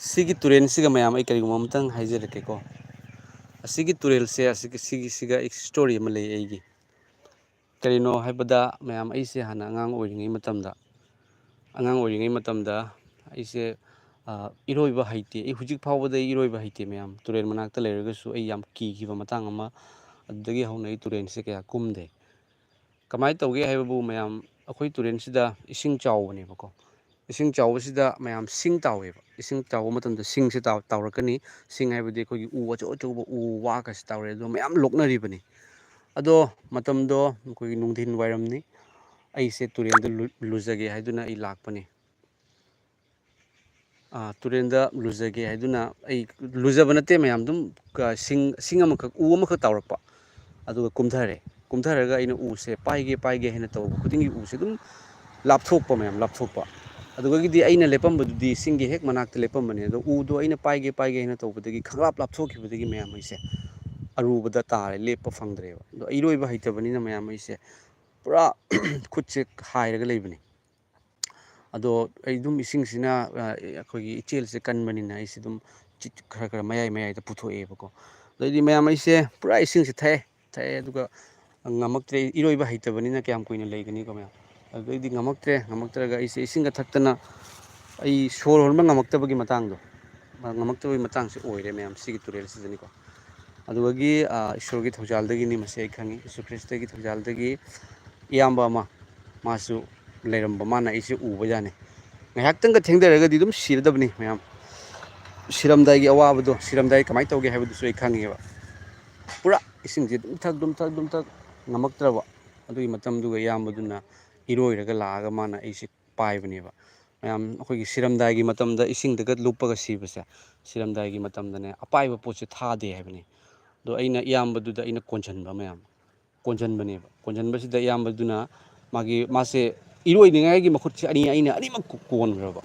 ꯁꯤꯒꯤ ꯇꯨꯔꯦꯜꯁꯤꯒ ꯃꯌꯥꯝ ꯑꯩ ꯀꯔꯤꯒꯨꯝꯕ ꯑꯃꯇꯪ ꯍꯥꯏꯖꯔꯛꯀꯦꯀꯣ꯫ ꯁꯤꯒꯤ ꯇꯨꯔꯦꯜꯁꯦ, ꯑꯁꯤꯒꯤ, ꯁꯤꯒꯤꯁꯤꯒ ꯏꯁꯇꯣꯔꯤ ꯑꯃ ꯂꯩ ꯑꯩꯒꯤ꯫ ꯀꯔꯤꯅꯣ ꯍꯥꯏꯕꯗ, ꯃꯌꯥꯝ, ꯑꯩꯁꯦ ꯍꯥꯟꯅ ꯑꯉꯥꯡ ꯑꯣꯏꯔꯤꯉꯩ ꯃꯇꯝꯗ, ꯑꯉꯥꯡ ꯑꯣꯏꯔꯤꯉꯩ ꯃꯇꯝꯗ ꯑꯩꯁꯦ, ꯑ, ꯏꯔꯣꯏꯕ ꯍꯩꯇꯦ꯫ ꯑꯩ ꯍꯧꯖꯤꯛ ꯐꯥꯎꯕꯗ ꯑꯩ ꯏꯔꯣꯏꯕ ꯍꯩꯇꯦ, ꯃꯌꯥꯝ꯫ ꯇꯨꯔꯦꯜ ꯃꯅꯥꯛꯇ ꯂꯩꯔꯒꯁꯨ ꯑꯩ ꯌꯥꯝ ꯀꯤꯈꯤꯕ ꯃꯇꯥꯡ ꯑꯃ, ꯑꯗꯨꯗꯒꯤ ꯍꯧꯅ ꯑꯩ ꯇꯨꯔꯦꯜꯁꯦ ꯀꯌꯥ ꯀꯨꯝꯗꯦ꯫ ꯀꯃꯥꯏꯅ ꯇꯧꯒꯦ ꯍꯥꯏꯕꯕꯨ, ꯃꯌꯥꯝ, ꯑꯩꯈꯣꯏ ꯇꯨꯔꯦꯜꯁꯤꯗ ꯏꯁꯤꯡ ꯆꯥꯎꯕꯅꯦꯕꯀꯣ꯫ ꯏꯁꯤꯡ ꯆꯥꯎꯕꯁꯤꯗ ꯃꯌꯥꯝ ꯁꯤꯡ ꯇꯥꯎꯋꯦꯕ꯫ ꯏꯁꯤꯡ ꯆꯥꯎꯕ ꯃꯇꯝꯗ ꯁꯤꯡꯁꯦ ꯇꯥꯎ-, ꯇꯥꯎꯔꯛꯀꯅꯤ꯫ ꯁꯤꯡ ꯍꯥꯏꯕꯗꯤ ꯑꯩꯈꯣꯏꯒꯤ ꯎ ꯑꯆꯧ ꯑꯆꯧꯕ ꯎ ꯋꯥꯒꯁꯦ ꯇꯥꯎꯔꯛꯑꯦ꯫ ꯑꯗꯣ ꯃꯌꯥꯝ ꯂꯣꯛꯅꯔꯤꯕꯅꯤ꯫ ꯑꯗꯣ ꯃꯇꯝꯗꯣ ꯑꯩꯈꯣꯏꯒꯤ ꯅꯨꯡꯊꯤꯜ ꯋꯥꯏꯔꯝꯅꯤ꯫ ꯑꯩꯁꯦ ꯇꯨꯔꯦꯜꯗ ꯂꯨ-, ꯂꯨꯖꯒꯦ ꯍꯥꯏꯗꯨꯅ ꯑꯩ ꯂꯥꯛꯄꯅꯤ꯫ ꯑꯥ, ꯇꯨꯔꯦꯜꯗ ꯂꯨꯖꯒꯦ ꯍꯥꯏꯗꯨꯅ ꯑꯩ ꯂꯨꯖꯕ ꯅꯠꯇꯦ, ꯃꯌꯥꯝ, ꯑꯗꯨꯝ ꯀ-, ꯁꯤꯡ, ꯁꯤꯡ ꯑꯃꯈꯛ, ꯎ ꯑꯃꯈꯛ ꯇꯥꯎꯔꯛꯄ꯫ ꯑꯗꯨꯒ ꯀꯨꯝꯊꯔꯦ꯫ ꯀꯨꯝꯊꯔꯒ ꯑꯩꯅ ꯎꯁꯦ ꯄꯥꯏꯒꯦ, ꯄꯥꯏꯒꯦ ꯍꯥꯏꯅ ꯇꯧꯕ ꯈꯨꯗꯤꯡꯒꯤ ꯎꯁꯦ ꯑꯗꯨꯝ ꯂꯥꯞꯊꯣꯛꯄ, ꯃꯌꯥꯝ, ꯂꯥꯞꯊꯣꯛꯄ꯫ ꯑꯗꯨꯗꯒꯤꯗꯤ ꯑꯩꯅ ꯂꯦꯞꯄꯝꯕꯗꯨꯗꯤ ꯁꯤꯡꯒꯤ ꯍꯦꯛ ꯃꯅꯥꯛꯇ ꯂꯦꯞꯄꯝꯕꯅꯦ꯫ ꯑꯗꯣ ꯎꯗꯣ ꯑꯩꯅ ꯄꯥꯏꯒꯦ, ꯄꯥꯏꯒꯦ ꯍꯥꯏꯅ ꯇꯧꯕꯗꯒꯤ ꯈꯪꯂꯥꯞ ꯂꯥꯞꯊꯣꯛꯈꯤꯕꯗꯒꯤ, ꯃꯌꯥꯝ, ꯑꯩꯁꯦ ꯑꯔꯨꯕꯗ ꯇꯥꯔꯦ, ꯂꯦꯞꯄ ꯐꯪꯗ꯭ꯔꯦꯕ꯫ ꯑꯗꯣ ꯏꯔꯣꯏꯕ ꯍꯩꯇꯕꯅꯤꯅ, ꯃꯌꯥꯝ, ꯑꯩꯁꯦ ꯄꯨꯔꯥ ꯈꯨꯠꯁꯦ ꯍꯥꯏꯔꯒ ꯂꯩꯕꯅꯤ꯫ ꯑꯗꯣ ꯑꯩ ꯑꯗꯨꯝ ꯏꯁꯤꯡꯁꯤꯅ, ꯑ, ꯑꯩꯈꯣꯏꯒꯤ ꯏꯆꯦꯜꯁꯦ ꯀꯟꯕꯅꯤꯅ ꯑꯩꯁꯦ ꯑꯗꯨꯝ ꯆꯤꯠ-, ꯈꯔ ꯈꯔ ꯃꯌꯥꯏ ꯃꯌꯥꯏꯗ ꯄꯨꯊꯣꯛꯑꯦꯕꯀꯣ꯫ ꯑꯗꯩꯗꯤ, ꯃꯌꯥꯝ, ꯑꯩꯁꯦ ꯄꯨꯔꯥ ꯏꯁꯤꯡꯁꯦ ꯊꯛꯑꯦ, ꯊꯛꯑꯦ, ꯑꯗꯨꯒ ꯉꯝꯃꯛꯇ꯭ꯔꯦ꯫ ꯏꯔꯣꯏꯕ ꯍꯩꯇꯕꯅꯤꯅ ꯀꯌꯥꯝ ꯀꯨꯏꯅ ꯂꯩꯒꯅꯤꯀꯣ, ꯃꯌꯥꯝ? ꯑꯗꯨꯗꯩꯗꯤ ꯉꯝꯃꯛꯇ꯭ꯔꯦ꯫ ꯉꯝꯃꯛꯇ꯭ꯔꯒ ꯑꯩꯁꯦ ꯏꯁꯤꯡꯒ ꯊꯛꯇꯅ ꯑꯩ ꯁꯣꯔ ꯍꯣꯟꯕ ꯉꯝꯃꯛꯇꯕꯒꯤ ꯃꯇꯥꯡꯗꯣ, ꯉꯝꯃꯛꯇꯕꯒꯤ ꯃꯇꯥꯡꯁꯦ ꯑꯣꯏꯔꯦ, ꯃꯌꯥꯝ, ꯁꯤꯒꯤ ꯇꯨꯔꯦꯜꯁꯤꯗꯅꯤꯀꯣ꯫ ꯑꯗꯨꯗꯒꯤ, ꯑ, ꯏꯁꯣꯔꯒꯤ ꯊꯧꯖꯥꯜꯗꯒꯤꯅꯤ ꯃꯁꯤ ꯑꯩ ꯈꯪꯉꯤ꯫ ꯌꯤꯁꯨ ꯈ꯭ꯔꯤꯁꯇꯒꯤ ꯊꯧꯖꯥꯜꯗꯒꯤ ꯏꯌꯥꯝꯕ ꯑꯃ, ꯃꯥꯁꯨ ꯂꯩꯔꯝꯕ, ꯃꯥꯅ ꯑꯩꯁꯦ ꯎꯕꯖꯥꯠꯅꯤ꯫ ꯉꯥꯏꯍꯥꯛꯇꯪꯒ ꯊꯦꯡꯊꯔꯒꯗꯤ ꯑꯗꯨꯝ ꯁꯤꯔꯗꯕꯅꯤ, ꯃꯌꯥꯝ꯫ ꯁꯤꯔꯝꯗꯥꯏꯒꯤ ꯑꯋꯥꯕꯗꯣ, ꯁꯤꯔꯝꯗꯥꯏ ꯀꯃꯥꯏꯅ ꯇꯧꯒꯦ ꯍꯥꯏꯕꯗꯨꯁꯨ ꯑꯩ ꯈꯪꯉꯦꯕ꯫ ꯄꯨꯔꯥ ꯏꯁꯤꯡꯁꯦ ꯑꯗꯨꯝ ꯊꯛ, ꯑꯗꯨꯝ ꯊꯛ, ꯑꯗꯨꯝ ꯊꯛ, ꯉꯝꯃꯛꯇ꯭ꯔꯕ꯫ ꯑꯗꯨꯒꯤ ꯃꯇꯝꯗꯨꯒ ꯏꯌꯥꯝꯕꯗꯨꯅ ꯏꯔꯣꯏꯔꯒ ꯂꯥꯛꯑꯒ ꯃꯥꯅ ꯑꯩꯁꯦ ꯄꯥꯏꯕꯅꯦꯕ꯫ ꯃꯌꯥꯝ, ꯑꯩꯈꯣꯏꯒꯤ ꯁꯤꯔꯝꯗꯥꯏꯒꯤ ꯃꯇꯝꯗ ꯏꯁꯤꯡꯗꯒ ꯂꯨꯞꯄꯒ ꯁꯤꯕꯁꯦ, ꯁꯤꯔꯝꯗꯥꯏꯒꯤ ꯃꯇꯝꯗꯅꯦ, ꯑꯄꯥꯏꯕ ꯄꯣꯠꯁꯦ ꯊꯥꯗꯦ ꯍꯥꯏꯕꯅꯤ꯫ ꯑꯗꯣ ꯑꯩꯅ ꯏꯌꯥꯝꯕꯗꯨꯗ ꯑꯩꯅ ꯀꯣꯟꯁꯤꯟꯕ, ꯃꯌꯥꯝ, ꯀꯣꯟꯁꯤꯟꯕꯅꯦꯕ꯫ ꯀꯣꯟꯁꯤꯟꯕꯁꯤꯗ ꯏꯌꯥꯝꯕꯗꯨꯅ ꯃꯥꯒꯤ, ꯃꯥꯁꯦ ꯏꯔꯣꯏꯅꯤꯡꯉꯥꯏꯒꯤ ꯃꯈꯨꯠꯁꯦ ꯑꯅꯤ, ꯑꯩꯅ ꯑꯅꯤꯃꯛ ꯀꯣ-, ꯀꯣꯟꯈ꯭ꯔꯕ꯫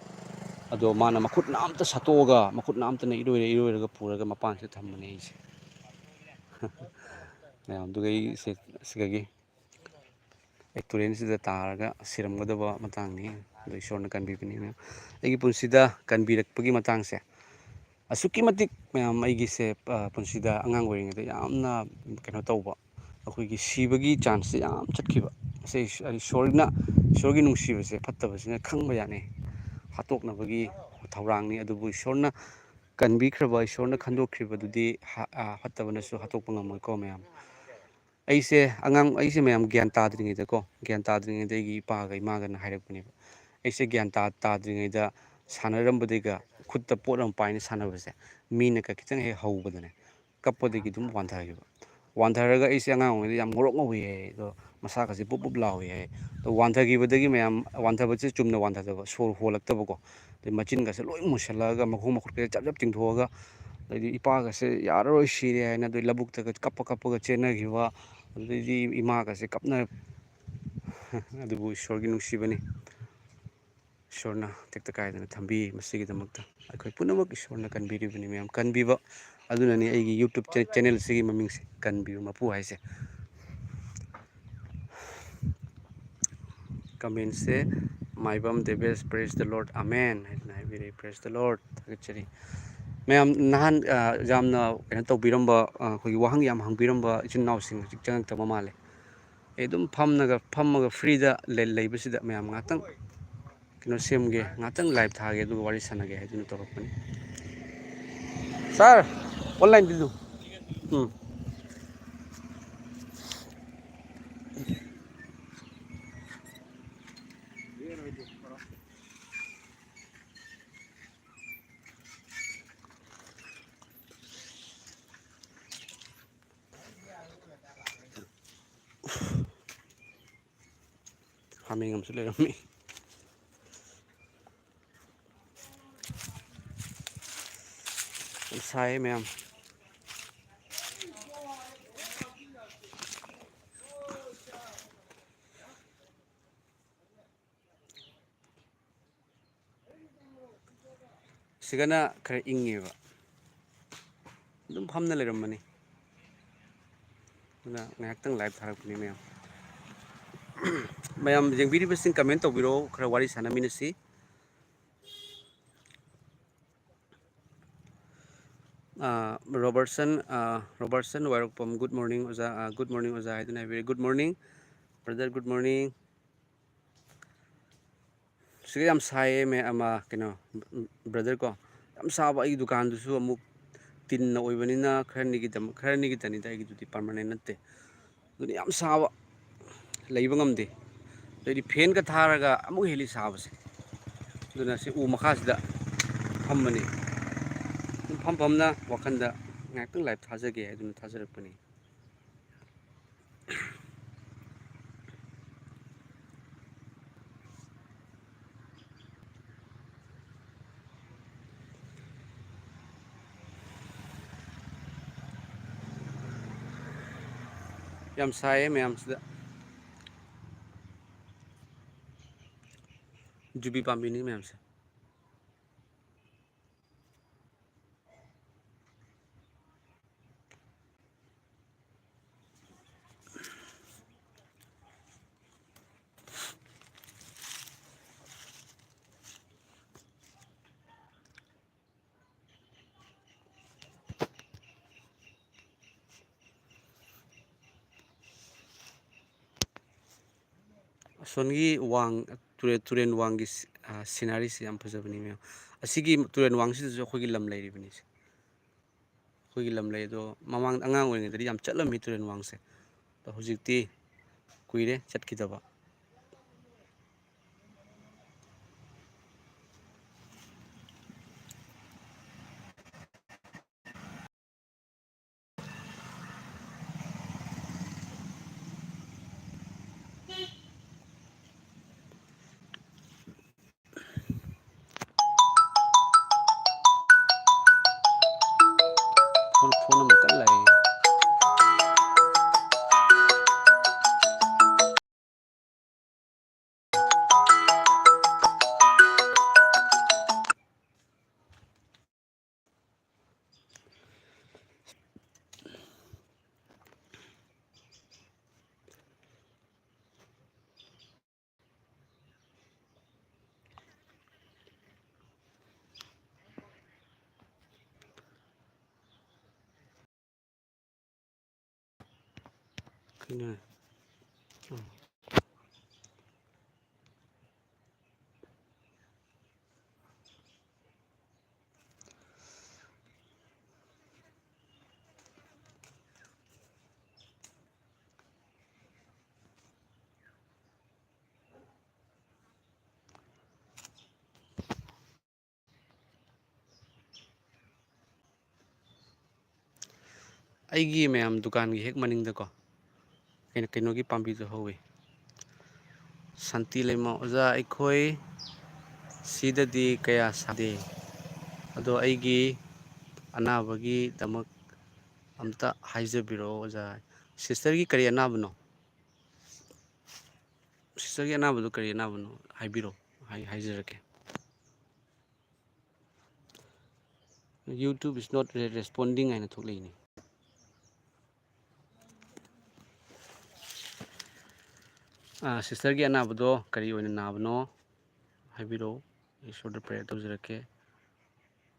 ꯑꯗꯣ ꯃꯥꯅ ꯃꯈꯨꯠꯅ ꯑꯝꯇ ꯁꯠꯇꯣꯛꯑꯒ, ꯃꯈꯨꯠꯅ ꯑꯝꯇꯅ ꯏꯔꯣꯏꯔ ꯏꯔꯣꯏꯔꯒ ꯄꯨꯔꯒ ꯃꯄꯥꯟꯁꯤꯗ ꯊꯝꯕꯅꯦ ꯑꯩꯁꯦ꯫ ꯃꯌꯥꯝ, ꯑꯗꯨꯒ ꯑꯩꯁꯦ ꯁꯤꯗꯒꯤ ꯑꯩ ꯇꯨꯔꯦꯜꯁꯤꯗ ꯇꯥꯔꯒ ꯁꯤꯔꯝꯒꯗꯕ ꯃꯇꯥꯡꯅꯤ꯫ ꯑꯗꯣ ꯏꯁꯣꯔꯅ ꯀꯟꯕꯤꯕꯅꯤ꯫ ꯑꯩꯒꯤ ꯄꯨꯟꯁꯤꯗ ꯀꯟꯕꯤꯔꯛꯄꯒꯤ ꯃꯇꯥꯡꯁꯦ, ꯑꯁꯨꯛꯀꯤ ꯃꯇꯤꯛ ꯃꯌꯥꯝ ꯑꯩꯒꯤꯁꯦ, ꯑ, ꯄꯨꯟꯁꯤꯗ ꯑꯉꯥꯡ ꯑꯣꯏꯔꯤꯉꯩꯗ ꯌꯥꯝꯅ ꯀꯩꯅꯣ ꯇꯧꯕ, ꯑꯩꯈꯣꯏꯒꯤ ꯁꯤꯕꯒꯤ ꯆꯥꯟꯁꯁꯦ ꯌꯥꯝ ꯆꯠꯈꯤꯕ꯫ ꯁꯦ ꯏꯁ-, ꯏꯁꯣꯔꯅ, ꯏꯁꯣꯔꯒꯤ ꯅꯨꯡꯁꯤꯕꯁꯦ ꯐꯠꯇꯕꯁꯤꯅ ꯈꯪꯕ ꯌꯥꯠꯅꯤ, ꯍꯥꯠꯇꯣꯛꯅꯕꯒꯤ ꯊꯧꯔꯥꯡꯅꯤ꯫ ꯑꯗꯨꯕꯨ ꯏꯁꯣꯔꯅ ꯀꯟꯕꯤꯈ꯭ꯔꯕ, ꯏꯁꯣꯔꯅ ꯈꯟꯗꯣꯛꯈ꯭ꯔꯤꯕꯗꯨꯗꯤ ꯍ-, ꯑ, ꯐꯠꯇꯕꯅꯁꯨ ꯍꯥꯠꯇꯣꯛꯄ ꯉꯝꯃꯣꯏꯀꯣ ꯃꯌꯥꯝ꯫ ꯑꯩꯁꯦ ꯑꯉꯥꯡ, ꯑꯩꯁꯦ ꯃꯌꯥꯝ ꯒ꯭ꯌꯥꯟ ꯇꯥꯗ꯭ꯔꯤꯉꯩꯗꯀꯣ, ꯒ꯭ꯌꯥꯟ ꯇꯥꯗ꯭ꯔꯤꯉꯩꯗ ꯑꯩꯒꯤ ꯏꯄꯥꯒ ꯏꯃꯥꯒꯅ ꯍꯥꯏꯔꯛꯄꯅꯦꯕ꯫ ꯑꯩꯁꯦ ꯒ꯭ꯌꯥꯟ ꯇꯥ-, ꯇꯥꯗ꯭ꯔꯤꯉꯩꯗ ꯁꯥꯟꯅꯔꯝꯕꯗꯒꯤꯒ ꯈꯨꯠꯇ ꯄꯣꯠ ꯑꯃ ꯄꯥꯏꯅ ꯁꯥꯟꯅꯕꯁꯦ, ꯃꯤꯅꯒ ꯈꯤꯇꯪ ꯍꯦꯛ ꯍꯧꯕꯗꯅꯦ, ꯀꯞꯄꯗꯒꯤ ꯑꯗꯨꯝ ꯋꯥꯟꯊꯈꯤꯕ꯫ ꯋꯥꯟꯊꯔꯒ ꯑꯩꯁꯦ ꯑꯉꯥꯡ ꯑꯣꯏꯔꯤꯉꯩꯗ ꯌꯥꯝ ꯉꯧꯔꯣꯛ ꯉꯧꯋꯤ ꯍꯥꯏꯌꯦ, ꯑꯗꯣ ꯃꯁꯥꯒꯁꯦ ꯕꯨꯞ ꯕꯨꯞ ꯂꯥꯎꯋꯤ ꯍꯥꯏꯌꯦ꯫ ꯑꯗꯣ ꯋꯥꯟꯊꯈꯤꯕꯗꯒꯤ ꯃꯌꯥꯝ, ꯋꯥꯟꯊꯕꯁꯦ ꯆꯨꯝꯅ ꯋꯥꯟꯊꯗꯕ, ꯁꯣꯔ ꯍꯣꯜꯂꯛꯇꯕꯀꯣ, ꯑꯗꯩ ꯃꯆꯤꯟꯒꯁꯦ ꯂꯣꯏ ꯃꯨꯁꯜꯂꯛꯑꯒ, ꯃꯈꯣꯡ ꯃꯈꯨꯠꯀꯁꯦ ꯆꯞ ꯆꯞ ꯇꯤꯡꯊꯣꯛꯑꯒ, ꯑꯗꯩꯗꯤ ꯏꯄꯥꯒꯁꯦ ꯌꯥꯔꯔꯣꯏ, ꯁꯤꯔꯦ ꯍꯥꯏꯅ, ꯑꯗꯩ ꯂꯧꯕꯨꯛꯇꯒ ꯀꯞꯄ ꯀꯞꯄꯒ ꯆꯦꯟꯅꯈꯤꯕ, ꯑꯗꯩꯗꯤ ꯏꯃꯥꯒꯁꯦ ꯀꯞꯅ-, ꯑꯗꯨꯕꯨ ꯏꯁꯣꯔꯒꯤ ꯅꯨꯡꯁꯤꯕꯅꯤ꯫ ꯏꯁꯣꯔꯅ ꯇꯦꯛꯇ ꯀꯥꯏꯗꯅ ꯊꯝꯕꯤ꯫ ꯃꯁꯤꯒꯤꯗꯃꯛꯇ ꯑꯩꯈꯣꯏ ꯄꯨꯝꯅꯃꯛ ꯏꯁꯣꯔꯅ ꯀꯟꯕꯤꯔꯤꯕꯅꯤ ꯃꯌꯥꯝ꯫ ꯀꯟꯕꯤꯕ ꯑꯗꯨꯅꯅꯤ ꯑꯩꯒꯤ YouTube ꯆꯦ-, channel ꯁꯤꯒꯤ ꯃꯃꯤꯡꯁꯦ ꯀꯟꯕꯤꯕ ꯃꯄꯨ ꯍꯥꯏꯁꯦ꯫ Comment say, "Maibam ꯗꯦꯕꯦꯁ, praise the Lord, amen" ꯍꯥꯏꯗꯅ ꯍꯥꯏꯕꯤꯔꯛꯏ꯫ Praise the Lord, ꯊꯥꯒꯠꯆꯔꯤ꯫ ꯃꯌꯥꯝ ꯅꯍꯥꯟ, ꯑ, ꯌꯥꯝꯅ ꯀꯩꯅꯣ ꯇꯧꯕꯤꯔꯝꯕ, ꯑ, ꯑꯩꯈꯣꯏꯒꯤ ꯋꯥꯍꯪ ꯌꯥꯝ ꯍꯪꯕꯤꯔꯝꯕ ꯏꯆꯤꯟ ꯏꯅꯥꯎꯁꯤꯡ ꯍꯧꯖꯤꯛ ꯆꯪꯉꯛꯇꯕ ꯃꯥꯜꯂꯦ꯫ ꯑꯩ ꯑꯗꯨꯝ ꯐꯝꯅꯒ-, ꯐꯝꯃꯒ free ꯗ ꯂꯩ-, ꯂꯩꯕꯁꯤꯗ ꯃꯌꯥꯝ ꯉꯥꯛꯇꯪ ꯀꯩꯅꯣ ꯁꯦꯝꯒꯦ, ꯉꯥꯛꯇꯪ live ꯊꯥꯒꯦ, ꯑꯗꯨꯒ ꯋꯥꯔꯤ ꯁꯥꯟꯅꯒꯦ ꯍꯥꯏꯗꯨꯅ ꯇꯧꯔꯛꯄꯅꯤ꯫ Sir, online ꯗꯨ꯫ ꯎꯝ꯫ ꯍꯥꯃꯦꯡ ꯑꯃꯁꯨ ꯂꯩꯔꯝꯃꯤ꯫ ꯌꯥꯝ ꯁꯥꯏꯌꯦ ꯃꯌꯥꯝ꯫ ꯁꯤꯒꯅ ꯈꯔ ꯏꯪꯉꯦꯕ꯫ ꯑꯗꯨꯝ ꯐꯝꯅ ꯂꯩꯔꯝꯕꯅꯤ꯫ ꯑꯗꯨꯅ ꯉꯥꯏꯍꯥꯛꯇꯪ live ꯊꯥꯔꯛꯄꯅꯤ ꯃꯌꯥꯝ꯫ ꯃꯌꯥꯝ ꯌꯦꯡꯕꯤꯔꯤꯕꯁꯤꯡ comment ꯇꯧꯕꯤꯔꯛꯑꯣ, ꯈꯔ ꯋꯥꯔꯤ ꯁꯥꯟꯅꯃꯤꯟꯅꯁꯤ꯫ ꯑꯥ, ꯔꯣꯕꯔꯠꯁꯟ, ꯑꯥ, ꯔꯣꯕꯔꯠꯁꯟ ꯋꯥꯏꯔꯣꯛꯄꯝ, "Good morning ꯑꯣꯖꯥ", ꯑꯥ, "Good morning ꯑꯣꯖꯥ" ꯍꯥꯏꯗꯨꯅ, "Very good morning brother, good morning"꯫ ꯁꯤꯗ ꯌꯥꯝ ꯁꯥꯏꯌꯦ, ꯃꯌꯥꯝ, ꯑꯃ, ꯀꯩꯅꯣ, brother ꯀꯣ꯫ ꯌꯥꯝ ꯁꯥꯕ, ꯑꯩꯒꯤ ꯗꯨꯀꯥꯟꯗꯨꯁꯨ ꯑꯃꯨꯛ ꯇꯤꯟꯅ ꯑꯣꯏꯕꯅꯤꯅ ꯈꯔꯅꯤꯒꯤꯗꯃꯛ, ꯈꯔꯅꯤꯒꯤꯇꯅꯤꯗ, ꯑꯩꯒꯤꯗꯨꯗꯤ permanent ꯅꯠꯇꯦ꯫ ꯑꯗꯨꯅ ꯌꯥꯝ ꯁꯥꯕ, ꯂꯩꯕ ꯉꯝꯗꯦ꯫ ꯑꯗꯩꯗꯤ fan ꯀ ꯊꯥꯔꯒ ꯑꯃꯨꯛ ꯍꯦꯜꯂꯤ ꯁꯥꯕꯁꯦ꯫ ꯑꯗꯨꯅ ꯁꯤ ꯎ ꯃꯈꯥꯁꯤꯗ ꯐꯝꯕꯅꯤ꯫ ꯑꯗꯨꯝ ꯐꯝ ꯐꯝꯅ ꯋꯥꯈꯜꯗ ꯉꯥꯏꯍꯥꯛꯇꯪ live ꯊꯥꯖꯒꯦ ꯍꯥꯏꯗꯨꯅ ꯊꯥꯖꯔꯛꯄꯅꯤ꯫ ꯌꯥꯝ ꯁꯥꯏꯌꯦ ꯃꯌꯥꯝꯁꯤꯗ꯫ ꯖꯨꯕꯤ ꯄꯥꯝꯕꯤꯅꯤ ꯃꯌꯥꯝꯁꯦ꯫ ꯑꯁꯣꯟꯒꯤ ꯋꯥꯡ, ꯇꯨꯔꯦ-, ꯇꯨꯔꯦꯟ ꯋꯥꯡꯒꯤ ꯁꯤ-, ꯑ, scenery ꯁꯤ ꯌꯥꯝ ꯐꯖꯕꯅꯤ ꯃꯌꯥꯝ꯫ ꯑꯁꯤꯒꯤ ꯇꯨꯔꯦꯟ ꯋꯥꯡꯁꯤꯗꯁꯨ ꯑꯩꯈꯣꯏꯒꯤ ꯂꯝ ꯂꯩꯔꯤꯕꯅꯤ꯫ ꯑꯩꯈꯣꯏꯒꯤ ꯂꯝ ꯂꯩ ꯑꯗꯣ, ꯃꯃꯥꯡꯗ ꯑꯉꯥꯡ ꯑꯣꯏꯔꯤꯉꯩꯗꯗꯤ ꯌꯥꯝ ꯆꯠꯂꯝꯃꯤ ꯇꯨꯔꯦꯟ ꯋꯥꯡꯁꯦ꯫ ꯑꯗꯣ ꯍꯧꯖꯤꯛꯇꯤ ꯀꯨꯏꯔꯦ ꯆꯠꯈꯤꯗꯕ꯫ Phone, phone ꯑꯃ ꯀꯟꯅ ꯂꯥꯛꯏ꯫ ꯀꯩꯅꯣ? ꯎꯝ꯫ ꯑꯩꯒꯤ ꯃꯌꯥꯝ ꯗꯨꯀꯥꯟꯒꯤ ꯍꯦꯛ ꯃꯅꯤꯡꯗꯀꯣ, ꯀꯩꯅꯣ, ꯀꯩꯅꯣꯒꯤ ꯄꯥꯝꯕꯤꯗꯣ ꯍꯧꯋꯤ꯫ ꯁꯥꯟꯇꯤ ꯂꯩꯃ ꯑꯣꯖꯥ, ꯑꯩꯈꯣꯏ ꯁꯤꯗꯗꯤ ꯀꯌꯥ ꯁꯥꯗꯦ, ꯑꯗꯣ ꯑꯩꯒꯤ ꯑꯅꯥꯕꯒꯤꯗꯃꯛ ꯑꯝꯇ ꯍꯥꯏꯖꯕꯤꯔꯛꯑꯣ ꯑꯣꯖꯥ꯫ ꯁꯤꯁꯇꯔꯒꯤ ꯀꯔꯤ ꯑꯅꯥꯕꯅꯣ? ꯁꯤꯁꯇꯔꯒꯤ ꯑꯅꯥꯕꯗꯣ ꯀꯔꯤ ꯑꯅꯥꯕꯅꯣ ꯍꯥꯏꯕꯤꯔꯛꯑꯣ, ꯍꯥꯏ-, ꯍꯥꯏꯖꯔꯛꯀꯦ꯫ "YouTube is not re-, responding" ꯍꯥꯏꯅ ꯊꯣꯛꯂꯛꯏꯅꯦ꯫ ꯑꯥ, ꯁꯤꯁꯇꯔꯒꯤ ꯑꯅꯥꯕꯗꯣ ꯀꯔꯤ ꯑꯣꯏꯅ ꯅꯥꯕꯅꯣ ꯍꯥꯏꯕꯤꯔꯛꯑꯣ, ꯑꯩ ꯏꯁꯣꯔꯗ ꯄ꯭ꯔꯦꯌꯔ ꯇꯧꯖꯔꯛꯀꯦ꯫